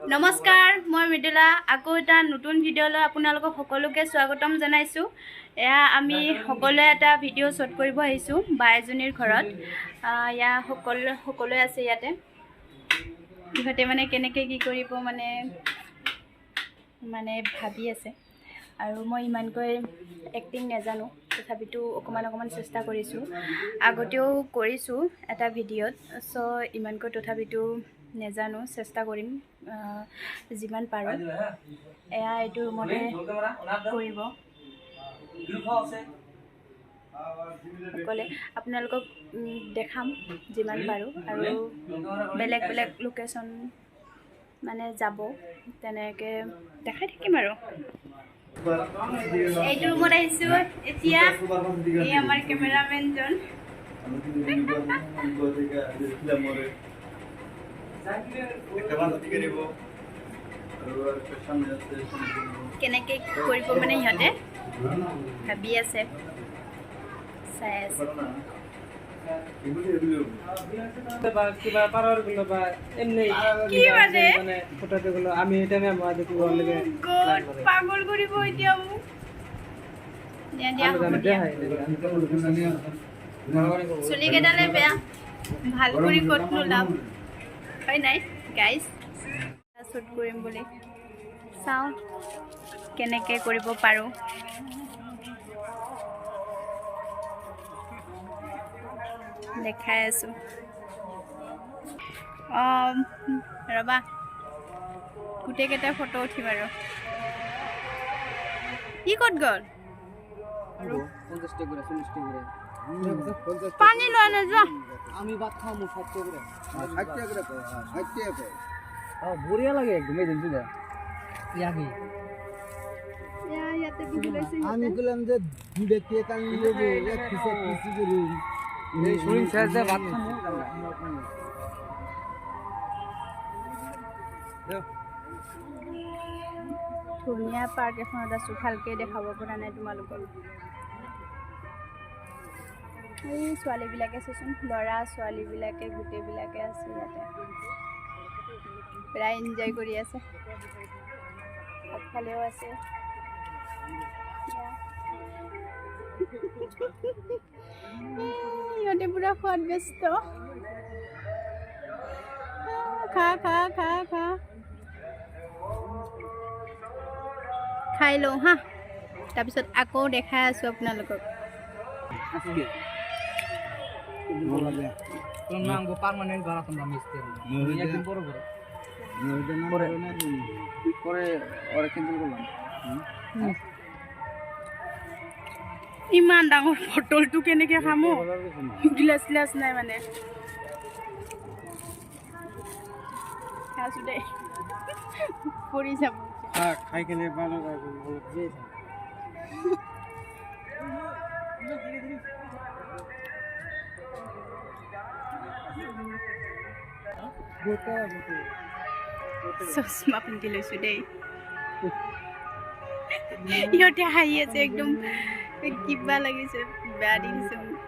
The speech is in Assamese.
নমস্কাৰ, মই মৃদুলা। আকৌ এটা নতুন ভিডিঅ'লৈ আপোনালোকক সকলোকে স্বাগতম জনাইছোঁ। এয়া আমি সকলোৱে এটা ভিডিঅ' শ্বুট কৰিব আহিছোঁ বা এজনীৰ ঘৰত। এয়া সকলোৱে আছে ইয়াতে। ইহঁতে মানে কেনেকৈ কি কৰিব মানে মানে ভাবি আছে। আৰু মই ইমানকৈ এক্টিং নাজানো, তথাপিতো অকণমান অকণমান চেষ্টা কৰিছোঁ। আগতেও কৰিছোঁ এটা ভিডিঅ'ত, চ' ইমানকৈ তথাপিতো নেজানো, চেষ্টা কৰিম যিমান পাৰোঁ। এয়া এইটো ৰুমতে কৰিব সকলে। আপোনালোকক দেখাম যিমান পাৰোঁ। আৰু বেলেগ বেলেগ লোকেশ্যন মানে যাব, তেনেকৈ দেখাই থাকিম। আৰু এইটো ৰুমত আহিছোঁ এতিয়া। এই আমাৰ কেমেৰামেনজন। কেনেকৈ কৰিব মানে সিহঁতে ভাবি আছে, চাই আছে। কি মানে? আমি পাগল কৰিব এতিয়া মোক। দিয়া দিয়া, হ'ব দিয়া। চুলিকেইডালে বেয়া, ভাল কৰি ক'তনো লাভ হয় নাই। গাইজ, শ্বুট কৰিম বুলি চাওঁ কেনেকৈ কৰিব পাৰোঁ। দেখাই আছোঁ। অঁ, ৰ'বা, গোটেইকেইটা ফটো উঠিম। আৰু ই ক'ত গ'ল? পানী লোৱা নাযোৱা। আমি ভাত খাওঁ, মোৰ 60 করে। 60 টাকা। বঢ়িয়া লাগে একদম। এই দিনটো ইয়াকে আমি বললাম যে দুটা কেক আনি নেবো, এক পিস এক পিস করুন। এই শুনিং শেষ দে, ভাত খামু। ধুনীয়া পাৰ্ক এখনত আছোঁ, ভালকৈ দেখাব পৰা নাই তোমালোকক। এই ছোৱালীবিলাকে চাচোন, ল'ৰা ছোৱালীবিলাকে গোটেইবিলাকে আছে ইয়াতে, প্ৰায় এনজয় কৰি আছে। আগফালেও আছে। ইহঁতে পূৰা খোৱাত ব্যস্ত। খা খা খা খা, খাই লওঁ হা, তাৰপিছত আকৌ দেখাই আছোঁ আপোনালোকক। পাৰ্মানেন্ট ভাড়া তোমৰা মিস্ত্ৰি একদিন পৰে পৰে পৰে ওৰা ক্যান্সেল কৰলাম। ইমান ডাঙৰ বটলটো কেনেকৈ খাম? গিলাচ গিলাচ নাই মানে। খাইছোঁ দেই, পৰি যাব। খাই কেনে ভালো। চশমা পিন্ধি লৈছোঁ দেই। ইহঁতে হাঁহি আছে একদম, কিবা লাগিছে, বেয়া দেখিছে মোক।